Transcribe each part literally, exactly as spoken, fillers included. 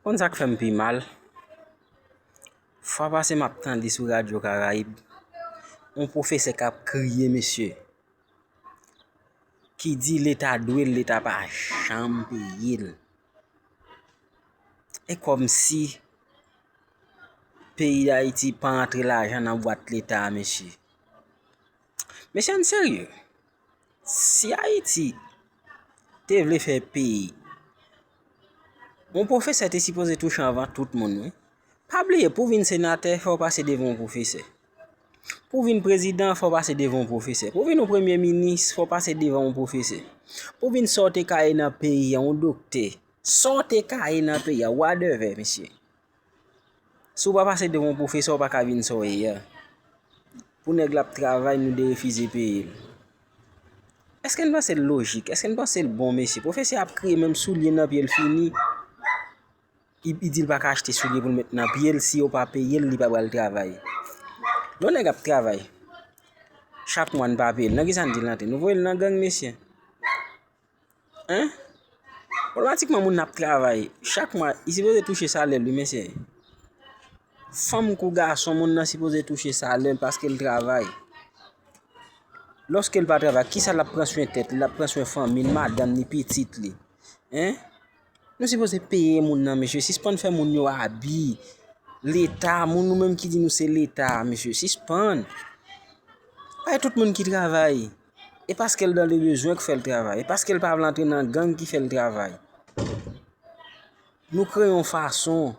Konn sa k fè m pi mal? Fwa pase m ap tande sou Radyo Karayib, yon pwofesè k ap kriye, mesye, ki di Leta dwe l, Leta pa janm peye l. E kòmsi peyi Dayiti pa antre lajan nan bwat Leta a, mesye. Mesye, ann serye. Si Ayiti te vle fè peyi, yon pwofesè te sipoze touche anvan tout moun, wi. Pa bliye, pou w vin senatè, fò w pase devan yon pwofesè. Pou w vin prezidan, fò w pase devan yon pwofesè. Pou w vin yon premye minis, fò w pase devan yon pwofesè. Pou w vin sa w te ka ye nan peyi a, yon doktè. Sa w te ka ye nan peyi a, wadèvè, mesye. Si w pa pase devan yon pwofesè, w pa ka vin sa w ye a. Pou nèg la ap travay, nou derefize peye l. Èske n panse l lojik? Èske n panse l bon, mesye? Pwofesè ap kriye, menm soulye nan pye l fini. Li, li di l pa ka achte soulye pou l met nan pye l, si yo pa peye l, li pa pral travay. Lè yon nèg ap travay, chak mwa n pa peye l, nan ki sa n di l antre? Nou voye l nan gang, mesye. Hein? Otomatikman, moun nan ap travay. Chak mwa, li sipoze touche salè l, wi, mesye. Fanm kou gason, moun nan sipoze touche salè l paske l travay. Lòske l pa travay, kisa l ap pran swen tèt li, l ap pran swen fanmi l, madanm li, pitit li? Hein? Nou sipoze peye moun nan, mesye. Sispann fè moun yo abi. Leta, moun nou menm ki di nou se Leta, mesye, sispann. Pa tout moun ki travay. E paske l dans le besoin k fè l travay. E paske l pa vle antre nan gang ki fè l travay. Nou kreye yon fason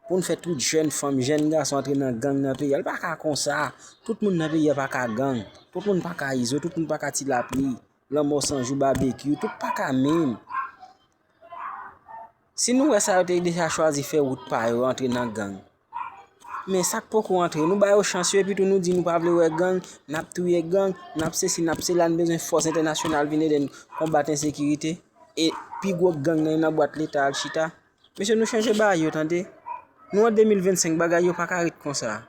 pou n fè tout jèn fanm, jèn gason antre nan gang nan peyi a. L pa ka konsa. Tout moun nan peyi a pa ka gang. Tout moun pa ka izo, tout moun pa ka ti lapli. Lanmò san jou, babekyou, tout pa ka menm. Si nou wè sa yo te deja chwazi fè wout pa yo antre nan gang. Men sa k poko antre, nou ba yo chans yo, epi tou nou di nou pa vle wè gang, n ap touye gang, n ap sesi, n ap sela, n bezwen fòs entènasyonal vin ede n konbat ensekirite. E pi gwo gang nan, nan bwat Leta al chita. Mesye, nou chanje bagay yo, tande. Nou an de mil vennsenk, bagay yo pa ka ret konsa.